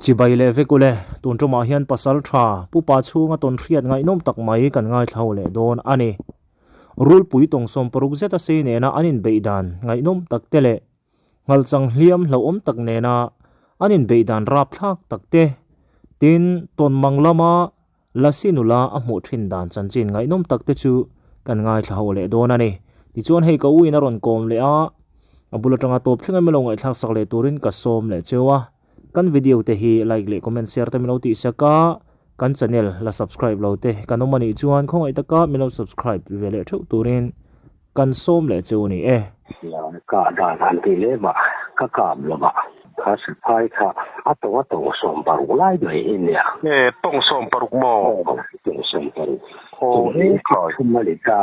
Chibai leh vek ule, tun tumah hian pasal tha Pu Pa chhunga tawn hriat ngaihnawm tak mai kan ngaithla ho leh dawn a ni. Rulpui tawng 60 zeta sei nena an inbeih dan ngaihnawm tak te leh Nghalchang hliam hlauhawm tak nena an inbeih dan rapthlak tak te, tin tawnmang lama Lasi nula a hmuh thin dan chanchin ngaihnawm tak te chu kan ngaithla ho leh dawn a ni. Tichuan hei ka u in a rawn kawm leh a, a bul atanga tawp thleng a milo ngaihthlak sak leh turin ka sawm leh cheu a. Kan video te hi like leh comment share te milo tih sak a, kan channel la subscribe lo te kan awm a nih chuan khawngaih taka milo subscribe ve leh theuh turin Kan sawm leh chu ni e. Ka dan han tih lem ah ka kap lo a, kha sipai kha a tawng a tawng 60 lai mai hi nia. E, tawng 60 maw? Aw, tawng 60. Aw, he khai. Thum a ni ta,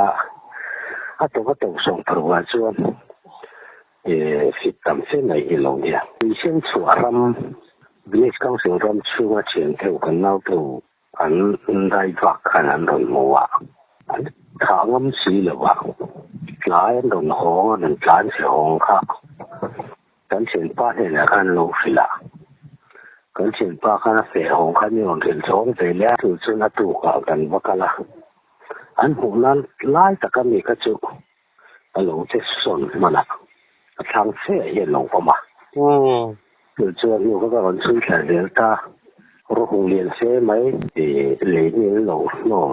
a tawng a tawng 60 ah chuan e fit tam fe mai hi lo nia. Tuisen chhuah ram, Village Council ram chhunga thian theuh kan nau theuh An dai vak khan an rawn hmu a, an thah ngam si lo a, tlai an rawn hawng a, rawn tlan chhe hawng kha kan thianpa hnenah khan an lo hrilh a, kan thianpa khan a feh hawng khan i rawn hrilh chhawng ve leh a, chu chuan a tukah kan va kal a, an hmuh nan lai taka mi kha chu a lo che sawn hman a, a thlang che ah hian a lo awm a. Chu chuan hnu kha ka rawn chhui thla zel ta, rawhung lian se mai tih lei hi an lo hnawm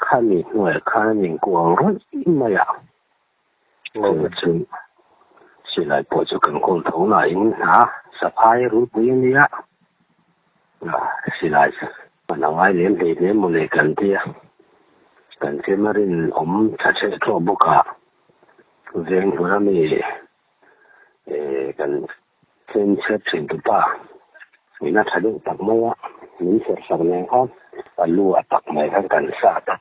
khami hnuaiah khan an inkual rawih mai a. Chu chu silai pawh chu kan kawl tho nain a saphai rulpui a nia, silai hman a ngai lem hlei hle mawle kan tia, kan chem a rinawm tha ṭheh ṭhawh bawk a, veng hmun a mi kan Chen chhiat thin tu pa min a tha deuh tak mai a, min serh sak nen khan a lu a tak mai khan kan sa tak.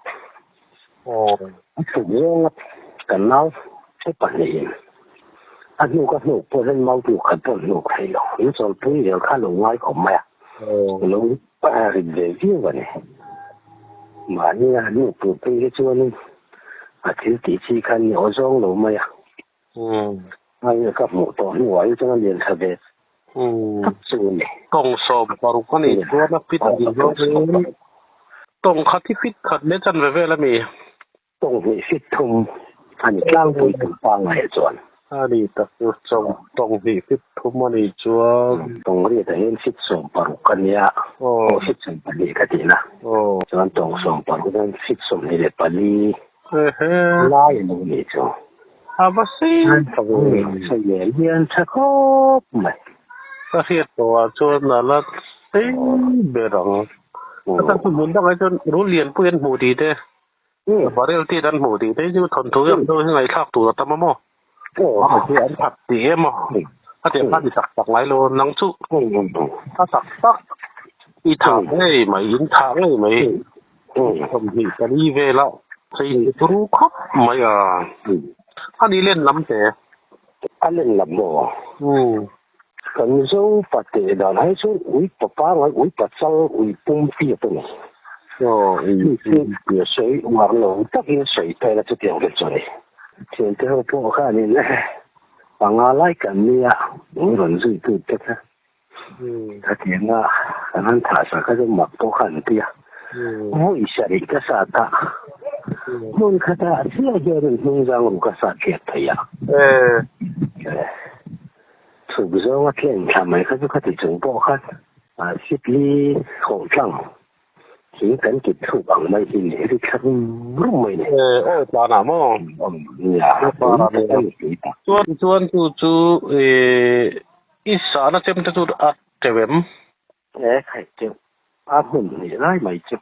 A chhuk zawng a kan nau te pahnihin a hnuk a hnuk pawh hian mau tu khat pawh an hnuk thei lo. Min chawlpui zel kha a lo ngai khawp mai a, a lo rit ve viau a ni. Mahni a hnuk tur phei hi chuanin a thil tih chi khan ni aw zawng lo mai a. Ai ka hmuh tawh hnuah hi chuan a lian tha ve tak chu a ni. Tawng 60 a nih chuan a fit a nih zawngin tawng khat hi fit khat leh chanve vel a mi. Tawng hnih fit thum a ni tlangpui tur pangngai chuan. A ni tak chu chawng tawng hnih fit thum a nih chuan. Tawng riatah hian fit 60 a nia, aw fit 12 ka tihna. Chuan tawng 60 hian fit 24 lai a lo nih chu. A va sei ta ve. Sei leh lian tha khawp mai. Ka hriat tawh ah chuan a la sei ber ang. A chhan chu hmun dangah hi chuan rul lianpui an hmuh tih te, barrel tit an hmuh tih te hi chu thawnthu em deuh hi ngaihthlak tur a tam a maw? An that tih em aw? A tiang khan i tak tak ngai lo nang chu a tak tak i thah ngei mai, in thah ngei mai. 24 vela sei turu khawp mai a. A ni len lam te. A len lam maw? Kan zo pa teh dan hai chuan ui pa pangai ui pa chal ui pum piat a ni. Ui pum piat sawi uar lo takin sawi ta ila chutiang vel chu a ni. Thiante ho pawh khanin panga lai kan nia ui rawn zui tut te kha. Khatianga kan han thah sak kha chu mak pawh kha an ti a, vawi sarih ka sat a, hmun khatah chiah hian in hnung zang ru ka sat hriat thei a. Chhuk zawnga tleng thla mai kha chu khati chung pawh khan sitli hawh tlang thing kan kit thluk ang mai hi ni, ri thla rum rum mai ni. Aw tlan ah maw? Nia, tui tak a ni, tui tak. Chuan chu chu I sahna chem te chu a teuh em? E khaih teuh, a hmun hnih lai mai chu.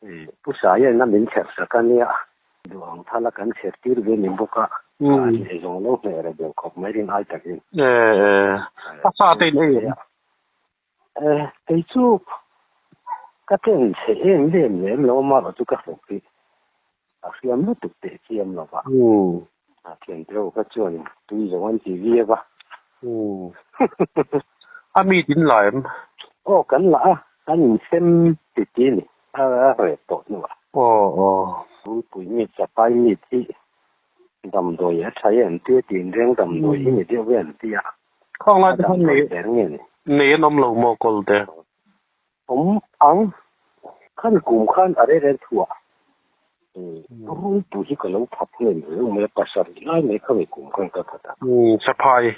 E Pu Saia'n a min chherh sak a nia, duh ang thala kan chherh tir ve ni bawk a, a hneh zawng lo hneh reh deuh khawp mai rin ai takin. E a sa te in ei em? E kei chu ka ten chhe em lem lem lo amaherawh chu ka hlawk hi A hriam lutuk teh chiam lo va. A thiante ho kha chuan tui zawng an ti viau a. A mi tin la em? Aw kan la a, an insem ti ti a ni. A reh tawh hnuah. Aw aw. Rulpui mi chapai mi hi damdawi a tha em tia tin reng damdawi hi ni deuh ve an ti a. Khawng lai te khan mi. Nei an awm lo maw kawl te? Awm ang. Khami kum khan a rei reng thu a. Rulpui hi ka lo that hnem riau mai a, pasarih lai mai khami kum khan ka that a. Saphai.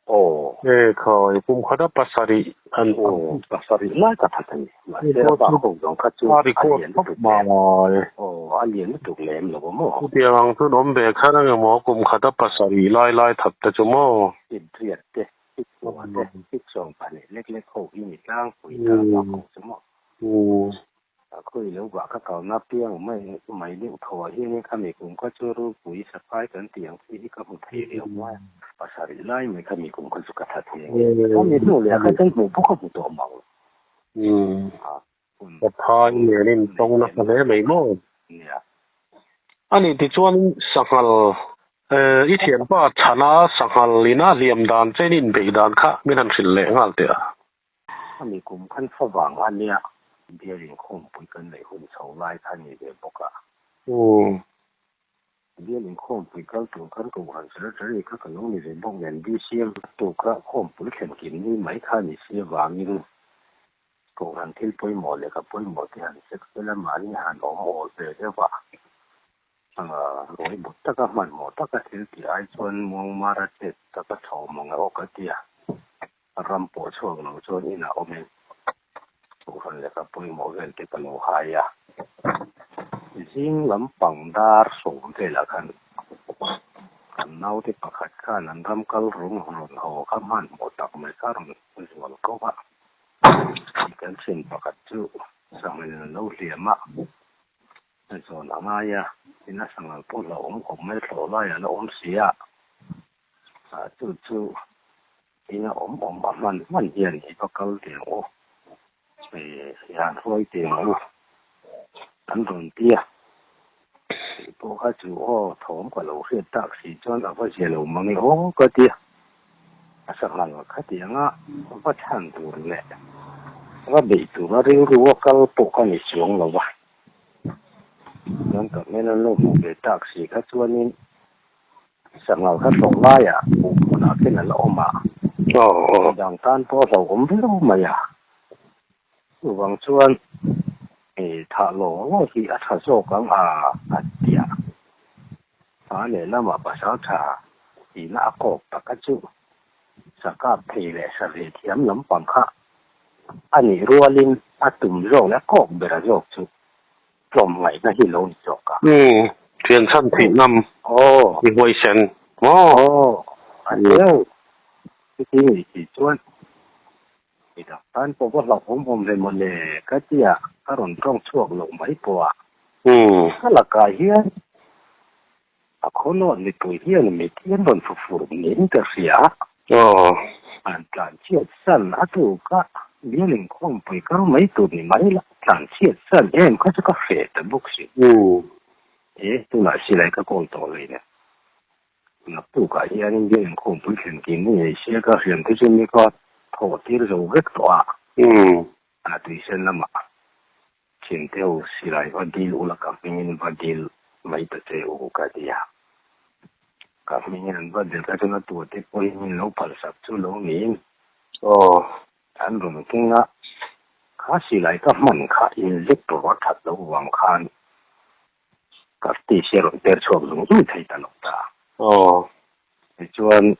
Aw. E khawi, kum khata pasarih an tam. Aw, pasarih lai ka that a ni. Mahse a bak ho zawng kha chu a lian lutuk lem. Aw, a lian lutuk lem lo a maw? Chutiang ang chuan awm ve kher ang emaw, kum khata pasarih lai lai that te chu maw? Inriat te, hit chhuah te, hit sawm pahnih lek lek ho hi ni tlangpui ta bak ho chu maw? A khawi lo bah ka kalna piang mai mai deuh tho ah hianin khami kum kha chu rulpui saphai kan tih ang chi hi ka hmu thei riau mai a. Pasarih lai mai khami kum kha chu ka tha thei ang e. Khami hnu leh ah kha chuan hmuh pawh ka hmu tawh mang lo. Saphai nen in tawng nasa hle mai maw? Nia. Ani tichuan sanghal i thianpa chhana sanghal ina hliam dan chen in beih dan kha min han hrilh leh nghal teh a. Ani kum khan fa vang a nia, bial inkhawmpui kan neih hun chho lai kha ni ve bawk a. Bial inkhawmpui kal tur khan Kohhran Secretary kha ka lo ni ve bawk nen BCM tuka khawmpui thlen kim ni mai kha ni si avangin Kohhran thil pawimawh leh ka pawimawh te han check fel a, mahni han awm awl ve deuh a. Ruai but taka hmanhmawh taka thil tih ai chuan muangmara chet taka chhawm ang e aw ka ti a. Ram pawh chhuak lo chuan inah awmin Kohhran lehkha pawimawh vel te ka lo hai a. Zing lampang dar sawm velah khan kan naute pakhat khan an ram kal rung rawn haw kha hmanhmawh tak mai kha rawn zual ko a. Kan thian pakhat chu sanghalin an lo hliam a, zawn a ngai a, ina sanghal pawh hlauhawm khawp mai thlawh laiah a la awm si a. Chu chu Ina awm awm a hman hman hian i va kal teh ang u, i han hruai teh ang u an rawn ti a. Kei pawh kha chu aw thawm ka lo hriat tak si chuan a va zia lo mang e aw ka ti a. A sanghal khatiang a va chhan tur leh va beih tur a rilru a kal pawh ka ni chuang lo va. Chuan ka hmel an lo hmuh ve tak si kha chuanin Sanghal kha hlawh laiah hmuh hmunah khin a la awm a, midang tan pawh a hlauhawm viau mai a. Chuvang chuan thah lawng lawng hi a tha zawk ang a a ti a. Hma lehlamah pasal tha tihna a kawk tak a chu sakap thei leh sarih thiam lampang kha a nih rualin a tum zawk leh a kawk bera zawk chu tlawm ngaihna hi lo ni zawk a. Umm, thian chhan theih ngam i huaisen maw? Aw, a hleu. Chuti ni si chuan mi dang tan pawh va hlauhawm awm ve maw le ka ti a, ka rawn tawng chhuak loh mai pawh a. Ka lakah hian a khawlawt mipui hian mitthi an rawn fufur niin ka hria a. An tlan chhiat san a tuk a, bial inkhawmpui kal mai tur ni mai la, tlan chhiat san em kha chu ka hreh ta bawk si. E, tunah silai ka kawl tawh lo nen. Naktukah hianin bial inkhawmpui thlen kim ni ngei sia ka hriam te chu mi ka thawh tir zo vek tawh a. A tuisen lamah Chhimteu silai va dil ula ka hmingin va dil mai ta che u ka ti a. Ka hmingin an va dil kha chuan a tuate pawhin min lo phalsak chu lo niin. Aw. An rawn keng a, kha silai ka hman kha injector a that loh vang khan ka tih a rawn per chhuak zung zung thei ta lo ta. Aw. Tichuan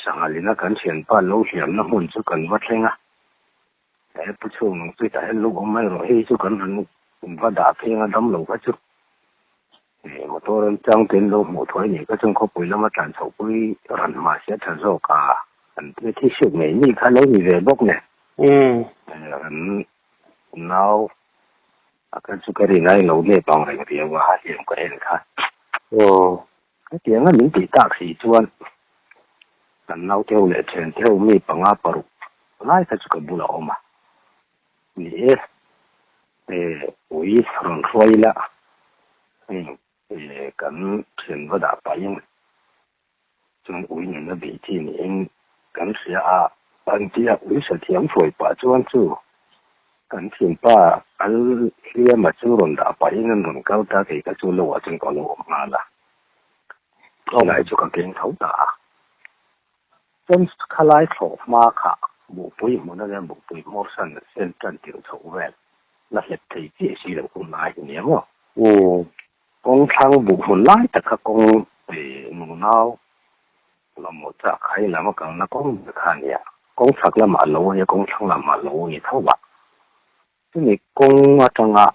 Sanghalina kan thianpa lo hliamna hmun chu kan va thleng a. He pu chhung ang chu tah hian luk awm mai rawh, hei chu kan rawn va dah phei anga dam lo kha chu motor an chang te an lo hmuh thuai nih kha chuan khawpui lama tlan chhoh pui ran hma sia tha zawk a, an tia thi hruk ngei mi kha lo ni ve bawk nen. Kan nau a kha chu ka rin ai lo nep ang reng riau a, a hliam ka en kha. Hetianga min tih tak si chuan kan naute ho leh thiante ho mi panga paruk lai kha chu ka bulah a awm a. Ni e, ui rawn hruai ila hei kan thian va dah pahin chuan ui nena beih chi niin kan hria a. An tia ui sathiam hruai pah chuan chu kan thianpa al hliama chu rawn dah pahin an rawn kal ta kei kha chu lo ah chuan ka lo awm nghal a. Khawlai chu ka keng tho ta a. Chuan khalai thlawh hma kha Buhpui hmun a nia, buhpui hmawr san sen tan tirh chhoh vel la hlep thei chiah si lo hun lai hi nia maw? Kawng thlang buh hmun lai tak kha kawng nunau lam maw chak khai lam a kalna kawng ber kha a nia. Kawng chhak lamah a lo a nia, kawng thlang lamah a lo a ni tho a. Chumi kawng atanga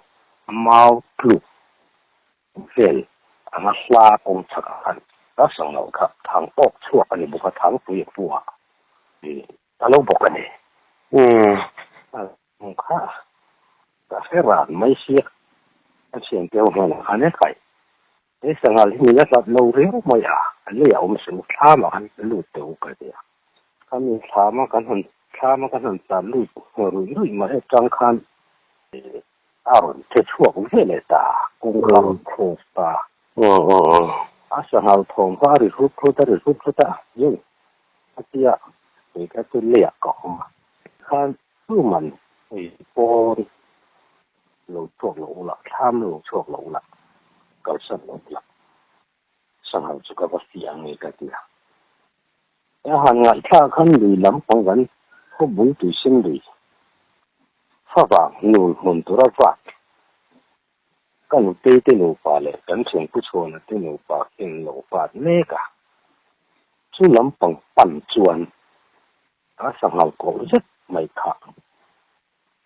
mau tluk vel anga hla kawng chhakah khan ka sang lo kha thang awk chhuak a ni bawk a, thangpui a pu a, a lo bawk a ni. A kha ka hre ran mai sia, a thiante ho hnenah khan e kai, he sanghal hi min a hlat lo riau mai a, a leiah awm suh, thlamah khan lut teh u ka ti a. Khami thlama kan han thlama kan han tlan lut ruih ruih mai atang khan a rawn che chhuak ve leh ta, kawngka a rawn close ta. A sanghal thawm kha a ri hrut hrut a ri hrut hrut a, Jung a tia kei kha chu leiah ka awm a. Khan tuman hei pawn lo chhuak lo ula, thlam lo chhuak lo ula, kalsan lo ula. Sanghal chu ka va fiah ang e ka ti a. He han ngaihthlak khan lui lam pang kan khaw bul tui sen lui favang nul hmun tura vat ka nutei te nupa leh kan thianpu chhuana te nupa khian lo vat mek a. Chu lam pang pan chuan a sanghal kawh zet mai kha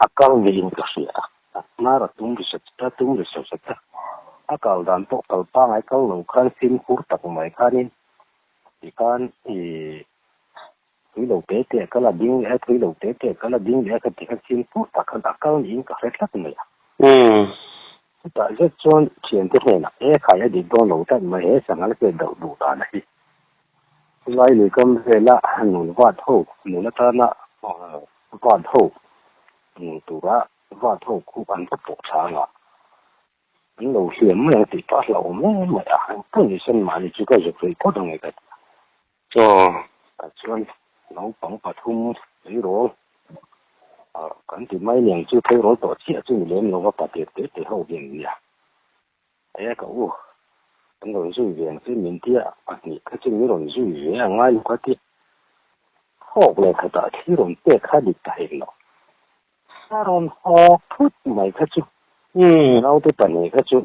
A kal niin ka hria a, a hnar a tum ri sat sat a, tum ri sat sat a. A kal dan pawh kal pangai kal lo khan fimkhur tak mai khanin tikhan ih tui lo te te a kal a ding leh a, tui lo te te a kal a ding leh a ka ti khan fimkhur tak khan a kal niin ka hre tlat mai a. Chutah zet chuan thiante hnenah e khai a dik dawn lo tlat mai he sanghal chet deuh duh dan a hi. Chulai lui kam vela nun vat ho nun atana vat ho nun tura vat ho khu an va pawh chang a, an lo hliam mai ang tih pah hlauhawm em mai a, engpawh ni sen mahni chu ka zuk rih phawt ang e ka ti a. Tah chuan naupang pathum tleirawl kan ti mai niang chu tleirawl tawh chiah chu ni lem lova patir te te ho hian nia. E ka u, kan rawn zui ve ang che min tia pahnih kha chu min rawn zui ve a ngai lo ka ti. Hawk leh khatah thli rawn pek kha dik ta hek lo. A rawn hawk thut mai kha chu naute pahnih kha chu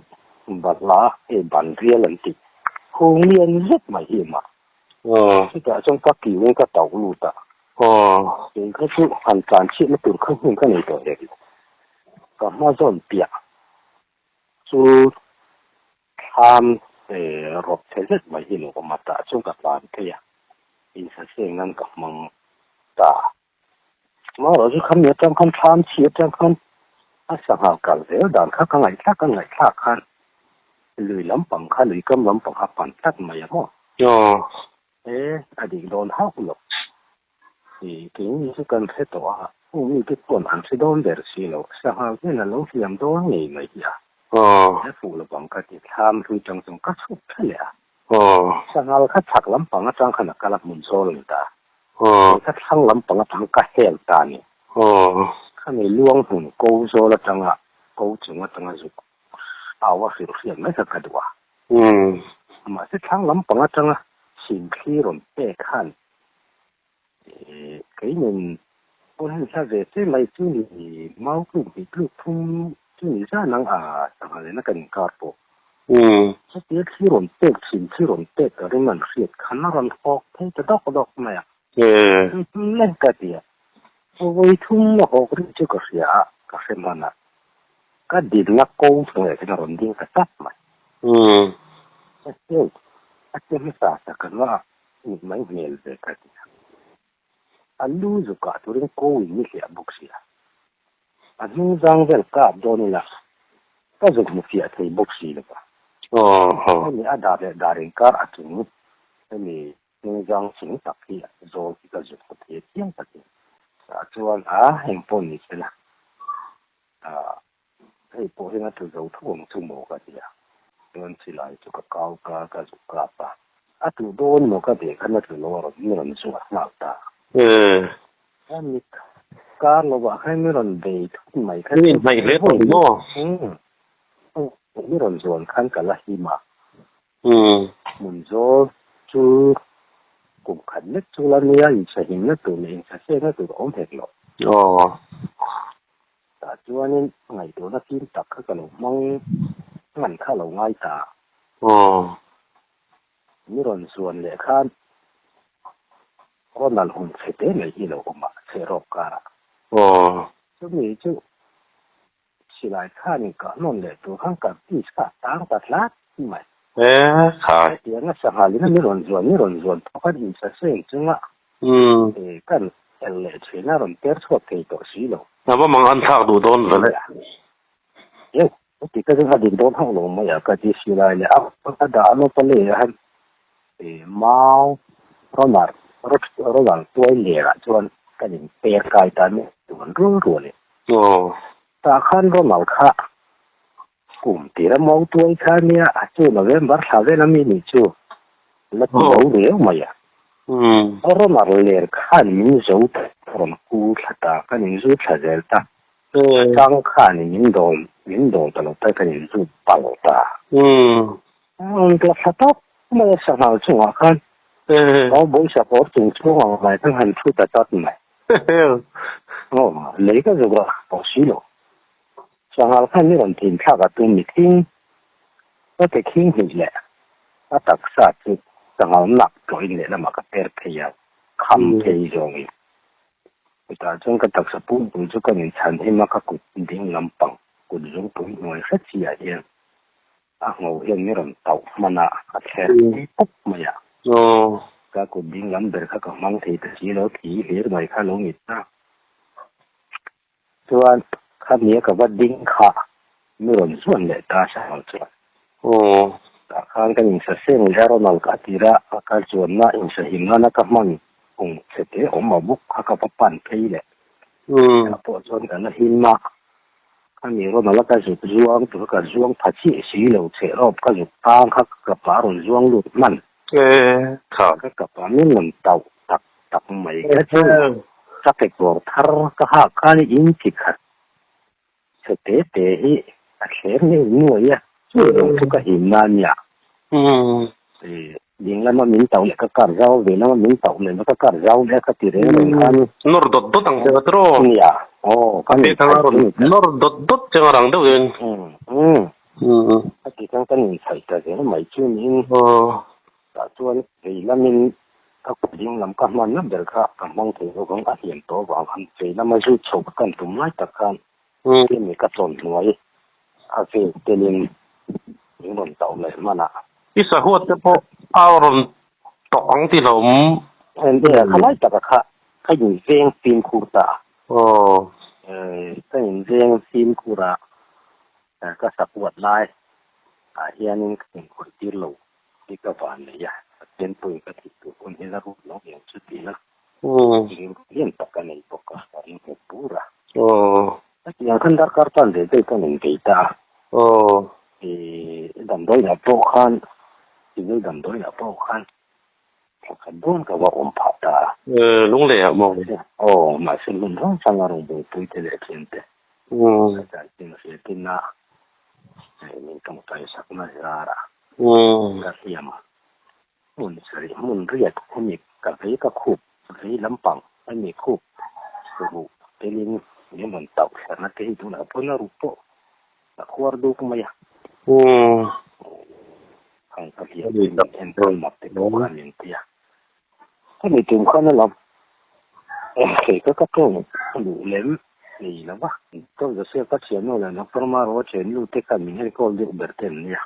balhla hei ban rial an ti hung lian zet mai hi mah. Chutah chuan ka kiu in ka tauh lut a. Kei kha chu han tlan chhiatna tur kha hmun ka nei tawh hek lo. Ka hma zawn piah Chu thlam rawp chhe zet mai hi lo awm a, tah chuan ka tlan phei a, insaseng nan ka hmang ta. Amaherawh chu khami atang khan thlam chhi atang khan a sangha kal zel dan kha ka ngaihthlak ka ngaihthlak khan lui lampang kha lui kam lampang kha pan tlat mai a maw? E, a dik dawn hauh lo. I keini chu kan hre tawh a, u mite chuan an hre dawn ber si lo, sangha hian a lo hliam dawn ngei mai hi a. He fuh lovang ka ti, thlam hlui tang chuan ka chhuk tha leh a. Sanghal kha chhak lampang atang khan a kal a, hmun zawl a ni ta. Kei kha thlang lampang atang ka hel ta a ni. Khami luang hmun ko zawl atanga ko chung atanga zuk au a hrilh hriat mai kha ka duh a. Mahse thlang lampang atanga chhimthli rawn pek khan Kei nen pawn hei hla ve che mai chu ni mau tluk hnih tluk thum chu ni zan ang a sangha nena kan inkar pawh. Chutia thli rawn pek thin thli rawn pek ka ring an hriat khan a rawn hawk phei ta dawk dawk mai a. Eng ka ti a, vawi thum a hawk rih chu ka hria a, ka hre hman a. Ka dinna ko hnuaiah hian a rawn ding ta tlat mai. A che hmasa sak ang a. Mit mai hmel ve ka ti a. A lu zuk ah turin ko in ni hliah bawk sia. A hnung zang vel kap dawn ila ka zuk hmu fiah thei bawk si lo va. Hemi a dar leh dar inkar a chung hemi hnung zang chung tak hi zawl hi ka zuk hmu thei chiang takin. Tah chuan a engpawh ni sela ah Hei pawh hian a tlu zo tho ang chu maw ka ti a, chuan silai chu ka kau ka ka zuk kap a, a tlu dawn maw ka tih khan a tlu lo a rawn mi rawn zuah nghal ta. A mit kar lovah khan mi rawn bei thut mai kha chu mi rawn zuan khan ka la him a, hmun zawl chu. Kum khat lek chu la nia insahimna tur leh insasehna tur a awm hek lo. Aw. Tah chuanin ngaihtuahna fim tak kha ka lo hmang ngan kha lo ngai ta. Aw. Mi rawn zuan leh khan Ronald hun chhe te mai hi lo awm a, chhe rawp karah. Aw. Chumi chu Silai khanin kah nawn leh tur khan ka piece kha a tang ta tlat mai. E khai. Hetianga sanghalin a mi rawn zuan mi rawn zuan pawh khan insa seng chunga kan el leh thin a rawn per chhuak thei tawh si lo. A va mang an thlak duh dawn ve le. Eo, heti ka zing a dik dawn hauh lo mai a ka ti silai leh a a dah lawp a lei ah hian mau rawnar rawnar tuai ler ah chuan kan in per kai ta mek tuan rual rual in. Aw. Tah khan Ronald kha kum tira mau tuai kha nia a chu November thla vel ami nih chu la ti lo riau mai a. Ronald ler khan min zo rawn ku thla ta kan in zu thla zel ta. A chang khan min dawl min dawl ta lo ta kan in zu pal ta. Rawn tla thla tawp mai a sanghal chungah khan mau bawisa kawr chung chhung ang mai khan han thu ta chat mai. Aw, lei ka zuk a, pawh si lo. Sanghal khan i rawn thin thlak a tum mithing ka ke khing hnih leh a taksa chu sanghal nak tlawhin lehlamah ka per phei a, kham phei zawngin. Chutah chuan ka taksa pumpui chu ka inchhan him a, ka kut ding lampang kut zungpui hnuai hret chi ah hian A ngho hian mi rawn tauh hman a, a thler tui pawp mai a. Ka kut ding lam ber kha ka hmang thei ta si lo, thi hlir mai kha lo ni ta. Chuan khami a ka va ding kha mi rawn zuan leh ta Sanghal chuan. Tah khan kan insaseng leh a Ronald ka tir a, a ka zuanna insahim nana ka hman ung chhe te awm a buk kha ka va pan phei leh. Tah pawh chuan ka la him a. Ka ni rawn ala ka zuk zuang tur ka zuang pha chiah si lo chhe rawp ka zuk tang kha ka kapa a rawn zuang lut hman. Ka kapa min rawn tauh tak tak mai kha chu ka kekawr thar ka hak khan in chi khat chhe te te hi a thler ngei nuai a chu zawng chu ka him na nia. Ding lama min tauh leh ka kar zau ve lama min tauh leh ka kar zau leh ka ti reng reng khan. Nawr dawt dawt ang che ka tiraw? Nia, aw ka min chhaih chu ni ta. Nawr dawt dawt che nga rang deuh in. Umm. Ka ti khan kan inchhaih ta zel mai chu niin. Tah chuan kei lamin ka kut ding lam ka hmanna ber kha ka hmang thei bawk ang a hliam tawh avang khan kei lama zut chho ka kan tum lai tak khan Hemi ka chawn hnuai a vel telin min rawn tauh leh hman a. I sahuat te pawh a rawn tawh ang ti lo awm. Enge kha lai taka kha ka inveng fimkhur ta a. Aw. Ka inveng fimkhur a, ka sahuat lai ah hianin ka inkhawih tir lo hi ka van nei a, Pathian pawhin ka thih tur hun hi la rut lo ang chu tiin a. Rilru lian tak a nei bawk a, a ring nghet bur a. Hetiang khan darkar tan ve ve kan inbei ta a. I damdawiah pawh khan, civil damdawiah pawh khan thla khat dawn ka va awm phah ta a. Lunglei ah maw? Aw, mahse hmun hrang hrang a rawn buaipui te leh thian te. Ka chanchin hriatin a, min tawngtai sakna zar a, ka hliam a. Hmun sarih hmun riat hemi ka vei ka khup vei lampang hemi khup ruh telin min rawn tauh thlerna te hi tunah pawn a ruh pawh a khuar duk mai a. Ang ka hliam chu min enkawl mak te pawh khan min ti a. Hemi tum khan a lam thei ka ka tawng a luh lem nei lo va. Doctor Joseph ka thiannu leh Doctor Maro a thiannu te khan min enkawl deuh ber te an nia.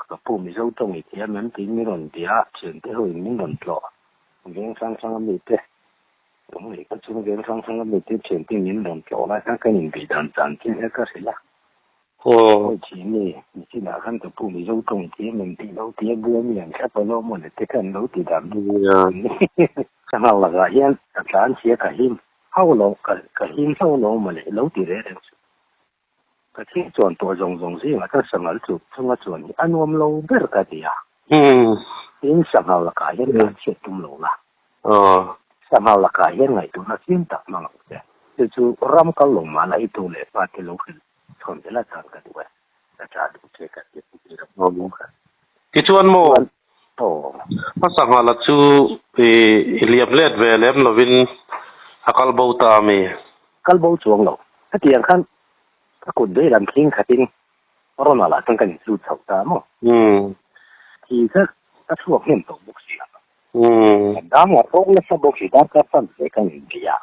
Ka pu Mizo tawng i thiam em tiin min rawn bia a, thiante ho in min rawn tlawh. Veng hrang hrang a mite, tawng leh ka chung veng hrang hrang a mite thiante min rawn tlawh lai khan kan inbeih dan chan chin hian ka hrilh a. Awi thin ni, nichinah khan ka pu Mizo tawng i thiam em tih lo tia bua mi an thlap alo maw le te khan lo ti dan. Sanghal lakah hian ka tlan chhia ka him hauh lo, ka him hauh lo maw le lo ti reng reng suh. Ka thil chuan tawh zawng zawng zingah chuan sanghal chu chunga chuan hi a nuam lo ber ka ti a. Tin, sanghal lakah hian ka chhiat tum lo la. Sanghal lakah hian ngaihtuahna fim tak hmang ang che. Chu chu ram kal lo mahla i tu leh fa te lo hrilh chhawn zel atan ka duh e. Ka cha duh che ka ti a pu tir a pawh kha. Tichuan maw? A sanghala chu i liam let ve lem lovin a kal bo ta a mi? Kal bo chuang lo. Hetiang khan ka kut vei lam thing khatin Ronald ah chuan kan inhlut chhoh ta maw? Thi kha ka chhuak hnem tawh bawk si a. Ka dang a rawng nasa bawk si, darkar fan ve kan inbei a.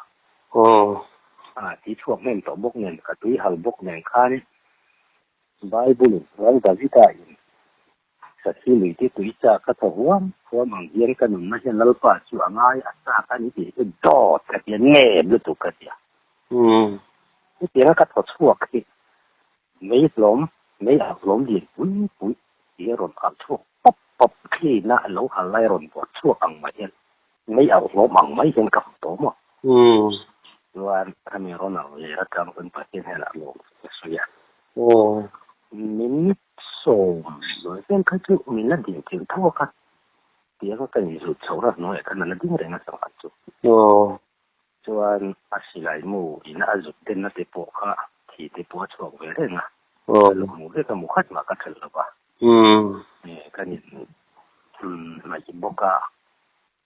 Thi chhuak hnem tawh bawk nen, ka tui hal bawk nen khan Bible in Ral Davida in Sakhi lui te tui chak ka thaw huam huam ang hian ka nunna hian Lalpa chu a ngai a chak a ni tih hi chu dawt ka tia nep lutuk ka tia. Hetianga ka thaw chhuak hi mei hlawm, mei alh hlawm lian pui pui tih a rawn alh chhuak pawp pawp thlina lo hal lai rawn vawrh chhuak ang mai hian mei alh hlawm ang mai hian ka hmu tawh maw. Chuan khami rawn alh leh atang chuan Pathian hian a lawm ka sawi a. Min Sawm lawi vel kha chu min la ding thei tho a kha tiang a ka inzut chho rat hnuaiah khan a la ding reng a sangha chu. Chuan a silai mu in a zut denna te pawh kha thi te pawh a chhuak ve reng a, ka lo hmu vek a, mu khat mah ka ṭhelh lo va. Kan in hnaih bawk a,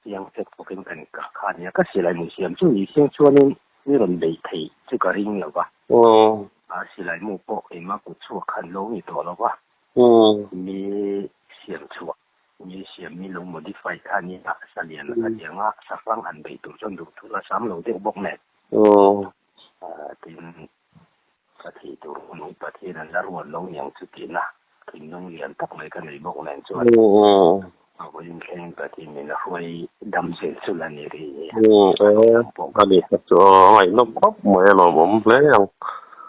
chiang fek bawkin kan kah kha a nia. Ka silai mu siam chu ni siang chuanin mi rawn beih theih chu ka ring lo va. A silai mu pawh engmah kut chhuak khan lo ni tawh lo va. Mi siam chhuah, mi siam mi lo modify kha a nia. Sa lian a tiang a, sa hrang han beih tur chuan duh thul a sam lo deuh bawk nen. Tin, ka thih tur hun hi Pathian an la ruat lo niang chu tihna thinlung lian tak mai ka nei bawk nen chuan a vawiin thleng Pathian min a hruai dam zel chu la ni ri pawh ka ni chu a ngaihnawm khawp mai a lawmawm hle ang.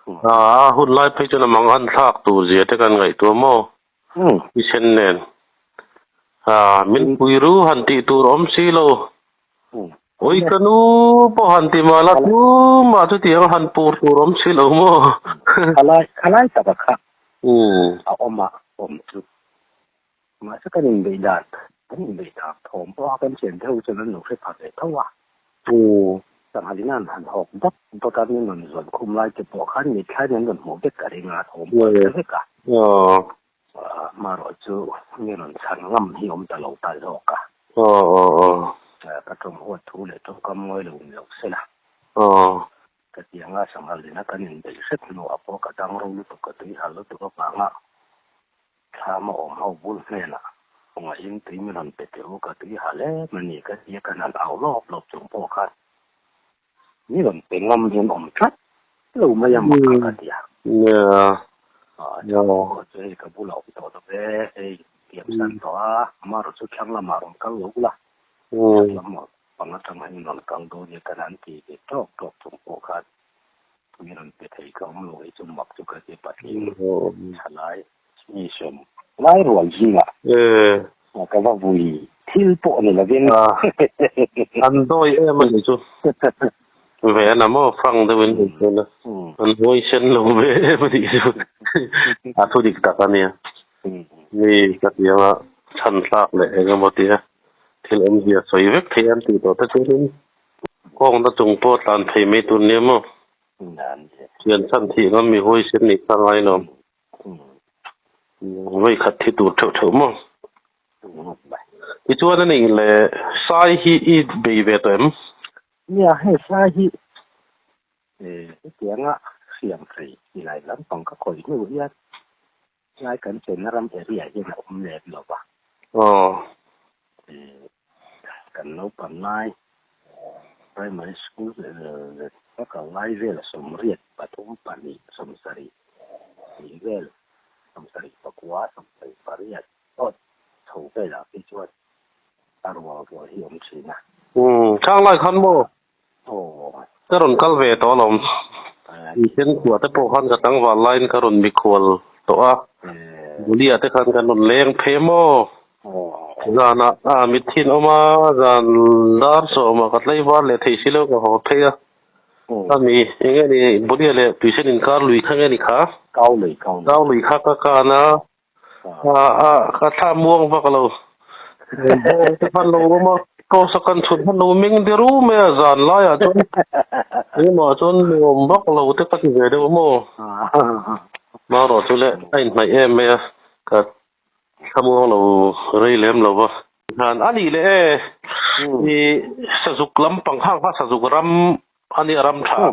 A hun lai phei chuan a mang han thlak tur zia te kan ngaihtuah maw? Thisen nen min pui ru han tih tur awm si lo. Ui ka nu pawh han ti mah la tumah chutiang a han pur tur awm si lo maw? Khalai khalai taka kha a awm a awm chu. Mahse kan inbeih dan kan inbeih dan thawm pawh a kan chen deuh chuan an lo hre pha ve tho a. Sanghalin an han hawk dawt dawt a, min rawn zawn khum lai te pawh khan mithlaiin an rawn hmuh vek ka ring a, thawm pawh an hre vek a. Amaherawh chu mi rawn chhan ngam hi awm ta lo ta zawk a. Ka tawng huat thu leh tawngkam ngawi lo ni lo se la. Ka tianga sanghal ina kan inbeih hrep hnuah pawh ka dang ro lutuk ka tui hal lutuk avanga Thlam a awm ho bul hnenah kawngaihin tui min rawn pe teh u, ka tui hal em a ni ka ti a, kan han au lawp lawp chung pawh khan mi rawn pe ngam hian awm tlat lo mai a mak ka ti a. Chhungkaw chu hei ka bulah awm tawh lo ve, hei tiam san tawh a, amaherawh chu thlang lamah rawn kal lo la, thlang lamah pang atang hian rawn kal dawn nia kan han ti ve tawk tawk chung pawh khan Mi rawn pe thei ka awm lo hi chu mak chu ka ti patling thalai mi sawm lai rual zingah ka va vui thil pawh ni lovin an dawi em a ni chu ve a na maw fang deuhin an sawn a an huai sen lo ve em a nih chu a thu dik tak a nia mi ka ti anga chhan tlak leh eng emaw tia thil awmzia sawi vek thei an tih tawh te chuanin Kawngna chung pawh tlan thei mai tur nia maw? Thian chhan thih ngam mi huaisen nih kha ngai lo. Vawi khat thi tur theuh theuh maw? Tichuan a nih le Sai hi i bei ve tawh em? Nia, hei Sai hi hetianga hriam hrei silai lampang ka khawih hnu hian Lai kan chenna ram area hian a awm lem lo va. Kan naupang lai primary school ka kal lai vel 84 2 70 tih vel 74 78 awt chho velah phei chuan a rual rual hi awm thin a. Khang lai khan maw? Ka rawn kal ve tawh alawm. Miten khua te pawh khan ka tlangval laiin ka rawn mikhual tawh a. Bulia te khan kan rawn leng phei maw? Zanah a mithin awm a, zan dar sawmah ka tlaivar leh thei si lo ka haw phei a. A mi eng nge ni Bulia leh Tuisen inkar lui kha nge ni kha? Kau lui, kau lui. Kau lui kha ka kan a. Ka thla muang vak lo. Bawng te khan lo awm a, cross a kan chhut hman lo meng de ru mai a zan laiah chuan engemaw chuan nuam vak lo te ka ti ve deuh maw. Marawh chu le a inhnaih em mai a, ka thla muang lo rei lem lo va. Han a nih leh e, i sazuk lampang khang kha sazuk ram a nia ram tha.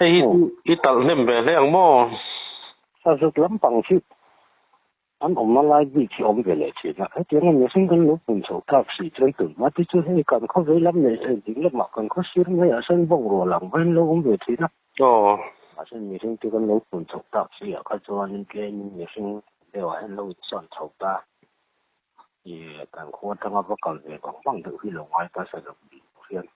Hei hi chu i talh hnem ve hle ang maw? Sazuk lampang hi an awmna lai bik hi awm ve leh thin a, hetiang a mihring kan lo pun chho tak si chuan tun hma te chu hei kan khawvei lam leh ding lamah kan khaw sir maiah sawn bawk rual ang hian lo awm ve thin a. Mahse mihring te kan lo pun chho tak si ah kha chuanin tlemin mihring deuhah hian lo insawn chho ta. I kan khua atanga va kal ve vang vang deuh hi lo ngai ta Sazuk tih pawh hian.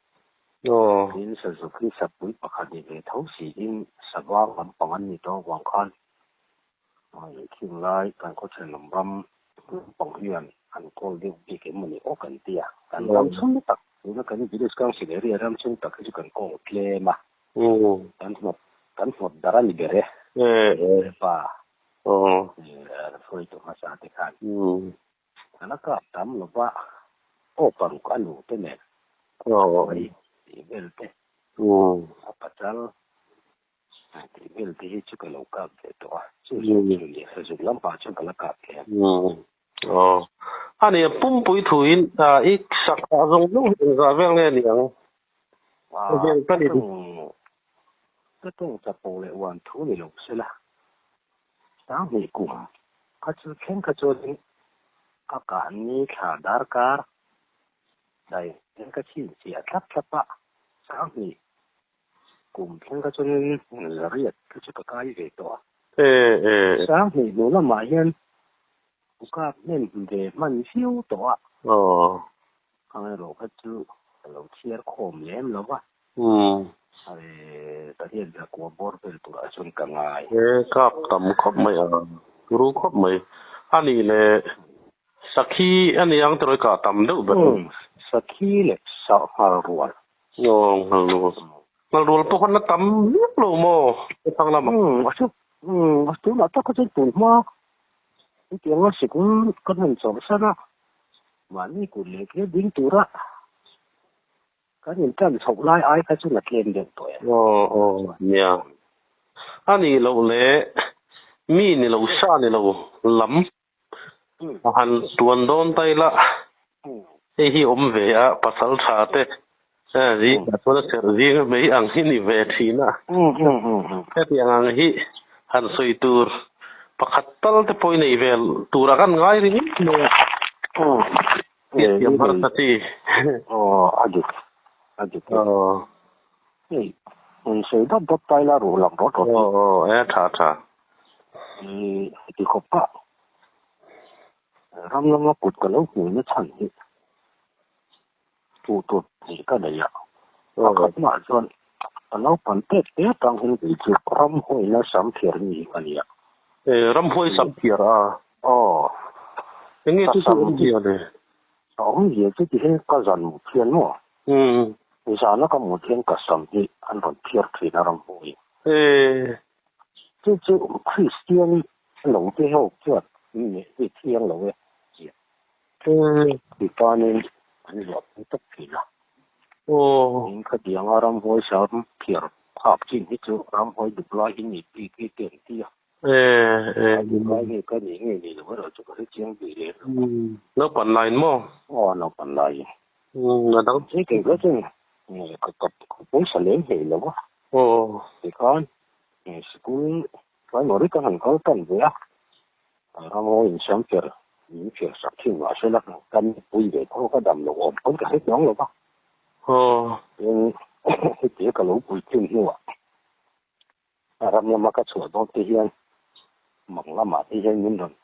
Tin, Sazuk hi sapui pakhat ni ve tho siin savang lampang an ni tawh avang khan khing lai kan khaw thenawm ram lampang hian an kawl deuh bik em mawni aw kan ti a. Kan ram chhung tak tuna kan village council area ram chhung tak hi chu kan kawl tlem a. Kan hnawt kan hnawt darh a ni ber e. Pa Hruaitu hmasa te khan an a kap tam lo va, aw paruk a nu te nen mai tih vel te, a pachal tih vel te hi chu ka lo kap ve tawh a, chu chu chu ni sazuk lampah chuan ka la kap hle. Aw. A nia pumpui thuin i sak ah zawng zawng hi engzah vel nge ni ang? Ka tawng chapo leh uan thu ni lo sela, Sanghnih kum kha chu thleng kha chuanin a kahni thla darkar dai thleng ka chhin chiah thlap thlap a, Sanghnih kum thleng kha chuanin zariat kha chu ka kai ve tawh a. Sanghnih hnu lamah hian kap hnem ve hman viau tawh a. Khang erawh kha chu ka lo chhiar khawm lem lo va. Pariat zakua bawr vel turah chuan ka ngai. He kap tam khawp mai a, turu khawp mai. A nih leh Sakhi a ni ang tirawi kah tam deuh ber. Sakhi leh Sanghal rual. Aw, Nghal rual. Nghal rual pawh khan la tam viau lo maw? Thlang lamah. A chu, tunah tak kha chuan tun hma hetianga sikul kan han chawlhsan a, mahni kut leh ke ding tura Kan in tan chhoh lai ai kha chu la tlem deuh tawh em? Aw aw nia. A nih loh leh mi ni lo sa ni lo lam a han tuan dawn ta ila hei hi awm ve a pasal tha te zingah chuan a serh zing mai ang hi ni ve thin a. Hetiang ang hi han sawi tur pakhat tal te pawh i nei ve tur a kan ngai ringawt mai a. Hriatthiam harsa chi. Aw, a dik. A dik e. Aw. Hei, in sawi dawt dawt ta ila ruh lang rawt rawt hi. Aw, aw, e tha tha. I ti khawp a. Ram lama kut ka lo hmuhna chhan hi hmuh tur tih ka nei a. Pakhat mah chuan ka naupan tep tep ang hian kei chu ramhuaina sam phiar mi hi ka nia. E, ramhuai sam phiar a. Aw. Enge chu chu awmzia le? A awmzia chu ti hian ka zan mut hian maw? Zana ka mut hian ka sam hi an rawn phiar thin a ramhuai. E. Chu chu Kristian lo te ho chuan mi thiang lo e tia. Ti tanin an zuahpui tawp thin a. Tin khatianga ramhuai sam phiar phak chin hi chu ramhuai duk lai hi ni bik hi te an ti a. A duk lai nge ka nih nge ni lo erawh chu ka hre chiang bik lem lo. Naupan laiin maw? Aw naupan laiin. A dang. Hei kei kha chuan ka pawisa lem hlei lo a. Tikhan sikul primary ka han kal tan ve a. Ramhaw in siam cher min phiar sak thin mah se la ka nupui ve tho ka dam lo awm pawn ka hre chuang lo va. Tin heti ka lo pui thin hnuah ram lama ka chhuah dawn te hian mang lamah te hian min rawn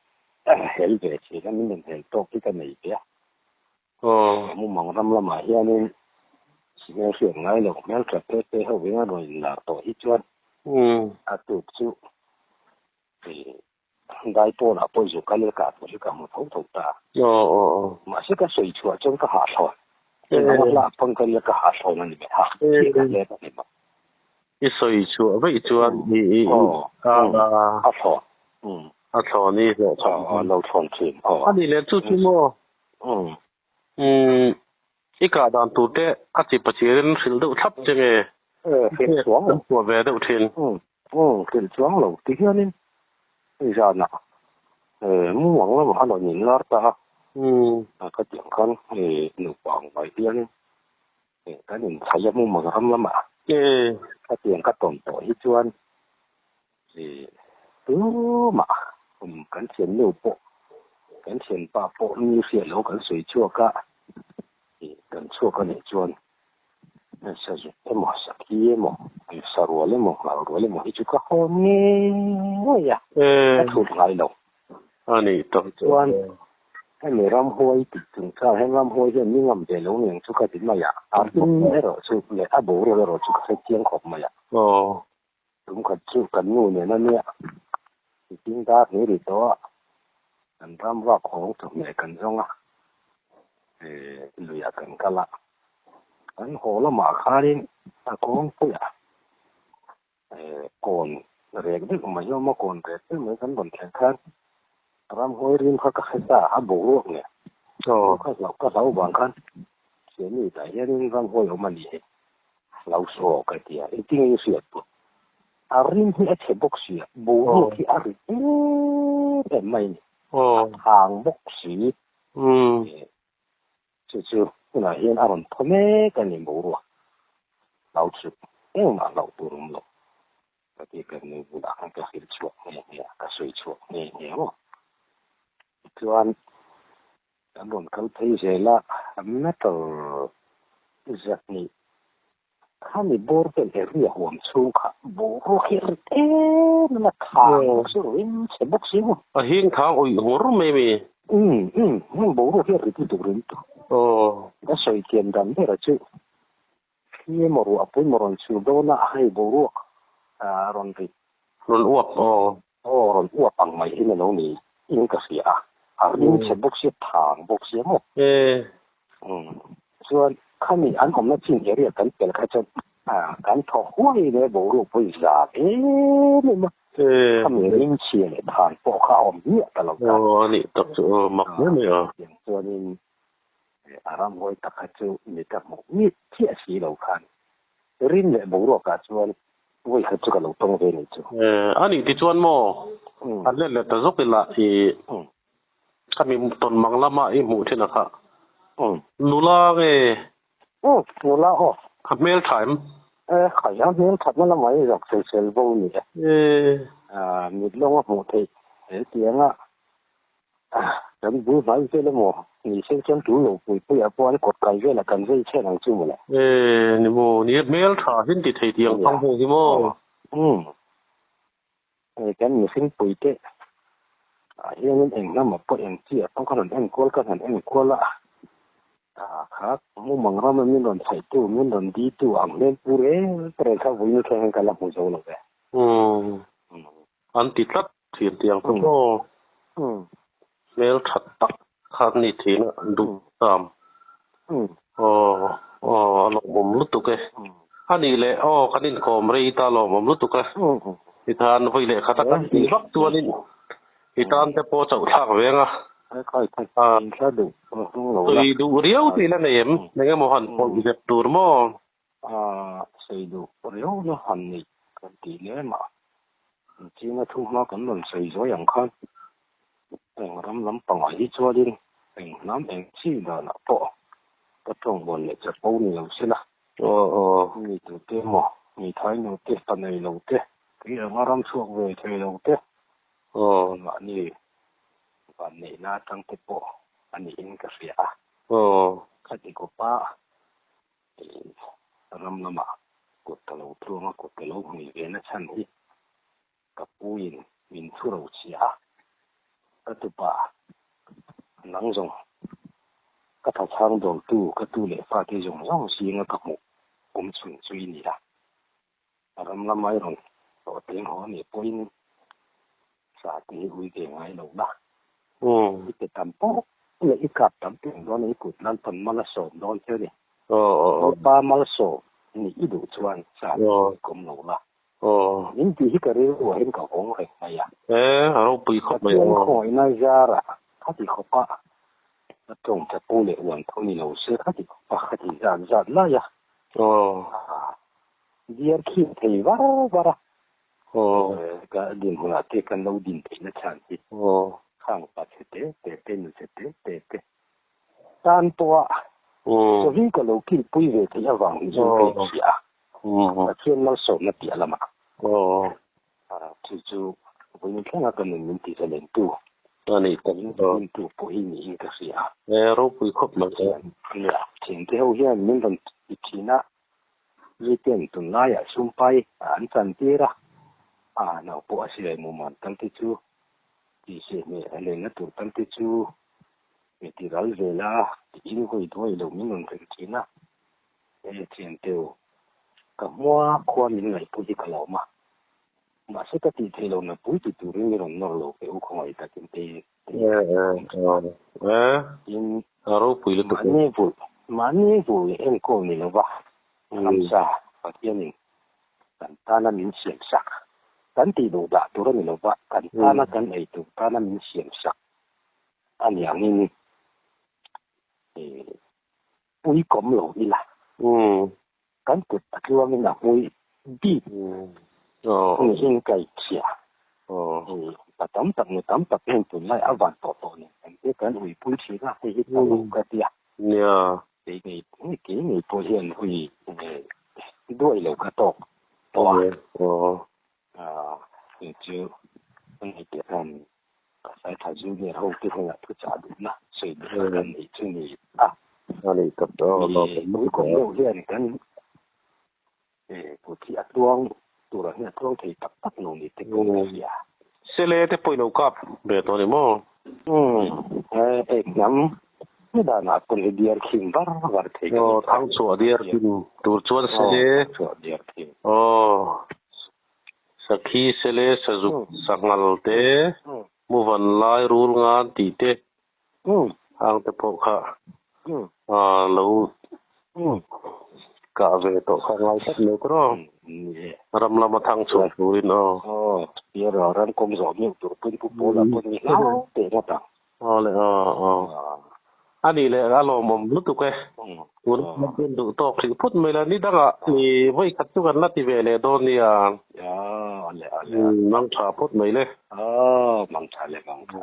hel ve thin a, min rawn hel tawk hi ka nei ve a. Mumang ram lamah hianin hmelhriat ngai lo hmeltha te te ho in a rawn inlar tawh hi chuan a tuk chu Dai pawnah pawh zu kal ila kah tur hi ka hmu tho tho ta. Mahse ka sawi chhuah chuan ka hah thlawn. Engah hlah pawn ka ria ka hah thlawn a ni ber. Hah chiah ka hle ka ni bawk. I sawi chhuah vaih chuan i i a thlawn. A thlawn i hlawh chhawm. A lo thlawn thin. A nih leh chu chu maw? I kah dan tur te a chi pachirin hrilh deuh thlap che nge? Hrilh chuang lo. Kan chhuah ve deuh thin. Hrilh chuang lo ti hianin hei zanah mumang lamah a rawn inlar ta a. A khatiang khan nupa ang mai hian kan inchhaih a mumang ram lamah khatiang ka tawn tawh hi chuan tumah kan thiannu pawh kan thianpa pawh mi hriat lo kan sawi chhuak a, kan chhuak a nih chuan sazuk emaw sakhi emaw sarual emaw nghalrual emaw hi chu ka haw ngei a, ka thut ngai lo. A nih tak chuan hemi ramhuai tih chungchang hian ramhuai hian mi ngam ve lo niang chu ka ti mai a, a hlim erawh chu leh a boruak erawh chu ka hre chiang khawp mai a. Tum khat chu kan nu nen a nia, mitin dar hnih ri tawh a, kan ram vak hawng chawhmeh kan zawng a, luiah kan kal a, kan haw lamah khanin a kawngpuiah kawn rek deuh mai awm a, kawn rek deuh mai kan rawn thlen khan ramhuai rim kha ka hre ta a, boruak nen ka hlauh ka hlauh vang khan thiannu tah hianin ramhuai awm a ni hi lo saw ka ti a, engtin nge i hriat pawh a rim hi a chhe bawk si a, boruak hi a rit em em mai a ni, a thang bawk si. Chu chu hunah hian a rawn thaw mek a ni boruak hlau chu engmah hlauh tur awm lo ka ti ka nu bulah khan ka hrilh chhuak nghe nghe a, ka sawi chhuak nghe nghe maw. Tichuan kan rawn kal phei zel a, meter zahnih Khami bawr vel area huam chhung kha boruak hi a rit em em a, thang bawk si rim chhe bawk si maw. A hing thang awih nghawr mai mi. Umm umm heng boruak hi a rit lutuk rim tu. Aw. Ka sawi thiam dan ber a chu thli emaw ruah pui maw rawn chhur dawn a hei boruak a rawn rit. Rawn uap aw. Aw rawn uap ang mai hi na lo ni in ka hria a, a rim chhe bawk sia thang bawk sia maw. E. Umm chuan khami an awmna chin area kan pel kha chuan kan thaw huai mai a boruak pawh i zam em em a, khami rim chhia leh than pawh kha a awm hmiah ta lo ta. Aw a nih tak chu aw mak hle mai a. Tiang chuanin a ramhuai tak kha chu mit a hmuh miah chiah si lo khan rim leh boruakah chuan vawi khat chu ka lo tawng ve ni chu. A nih tichuan maw an let leh ta zawk ila i Khami tawn mang lama i hmuh thin a kha. Nula nge? Umm, nula aw. A hmel tha em? E, khai, a hmel thatna lamah hi zawk sel sel bo ni e. E. Mit lawnga hmuh theih he tianga kan bul hnai vel emaw ni se chuan tul lo pui puiah pawh an kawt kai velah kan vei chhen ang chu mawle. E, ni maw, ni e, hmel tha hin ti thei tiang thang hmuh hi maw? Umm. Hei kan mihring puite ah hianin eng hnamah pawh eng chi ah pawh ka rawn enkual ka rawn enkual a, kha mumang rama min rawn chhaihtu min rawn ditu ang hmel pu reng reng kha vawiin thleng hian ka la hmu zo lo ve. Umm an ti tlat thin tiang chu maw hmel tha tak kha an ni thin a duh tam aw aw a lawmawm lutuk e. A nih leh aw kan inkawm rei ta lawmawm lutuk e. I tan vawi leh khat a kan tih vak chuanin i tan te pawh chauh thlak ve ang a. Sawi duh riau tih la nei em? Eng emaw han pawlh zep tur maw? Sawi duh riau na han neih kan tih lem a, china thu hma kan rawn sawi zuai ang khan eng ram lampangah hi chuanin eng hnam eng chi danah pawh ka tawngbawn leh chapo ni lo sela. Mi tute emaw, mi thai nu te, pa nei lo te, tui anga ram chhuak ve thei lo te, mahni vanneihna atang te pawh a niin ka hria a. Khati kawpa ram lamah kut ka lo tluang a, kut ka lo hmui ve na chhan hi ka puiin min thu ro chhia a, ka tupa nang zawng ka thachhang dawltu ka tu leh fate zawng zawng zinga ka hmuh awm chhun chu i ni a, ram lama i rawn hlawhtling haw anih pawhin sa te hi ui ve ngai lo la, i pe tam pawh leh i kap tam teng dawn a, i kut nan pawn mal a sawm dawn che a ni. Mipa malsawm nih i duh chuan sa te hi ui kawm lo la. Min tih hi ka rilru ah hian ka vawng reng mai a. E, a ropui khawp mai aw. Pathian khawngaihnai zarah khati khawpa ka tawng chapo leh uan tho ni lo se khati khawpa khati zat zat lai a. Diar khim thei var var a. Ka dinhmunah te kan lo din theihna chhan hi. Khang pa chhe te te te nu chhe te te te tan pawha chawi ka lo kilpui ve theih avang hi chu ka inhria a, Pathian malsawmna piah lamah chu chu vawiin thlenga ka nun min tih zalentu, min dintu pawh hi niin ka hria a. Nia, thiante ho hian min rawn ti thin a, miten tunlaiah sumpai an chantir a, a nau pawh a siai muman tal te chu tih hriat hmel a lenna tur tal te chu mi ti ral vel a tiin vawi duai lo min rawn hrilh thin a, he thianteu ka hmua khua min ngaihpui hi ka lawm a, mahse ka tih theih lohna pui ti turin mi rawn nawr lo ve u khawngaih takin te tiin mahni vulh mahni vulh leh enkawl ni lova ramsa Pathianin kan tana min siam sak kan tih duh dah tur a ni lova kan tana kan ei tur tana min siam sak a ni angin pui kawm lo ila kan kut a tluangin a hmui bik niin ka inchhia. Pa tam tak nu tam tak heng tunlai a van tawh tawh nen kan te kan uipui thin a, hei hi ta lo ka tia. Kei ngei kei ngei pawh hian ui duai lo ka tawk tawh a. Chu chu a ni tih hian Pasaltha Junior ho te hnenah thuchah duhna sawi duhna kan neih chu ni a. Puikawm deuh hian kan kut hi a tluang turah hian a tluang thei tak tak lo ni te pawh ka hria. Sele te pawh i lo kap ve tawh a ni maw? Umm, hei hnam danah pawn hi diar khim var var thei ka ni. Aw, thangchhuah diar khim tur chuan sele. Aw, thangchhuah diar khim. Aw, sakhi sele sazuk sanghal te, muvan lai rul ngan tih te, hang te pawh kha lo kah ve tawh kha ngai tlat mai tur aw. Ram lama thangchhuah turin aw. Aw, piara ram kawng zawh meuh tur pawn pu Pawla pawn ni hlau teh ngawt ang. Aw le aw aw. A nih leh a lawmawm lutuk e. Tun chuan duh tawk hrih phut mai la, ni dangah ni vawi khat chu kan la ti ve leh dawn nia. Aw le aw le. Mang tha phawt mai le. Aw mang tha le mang tha.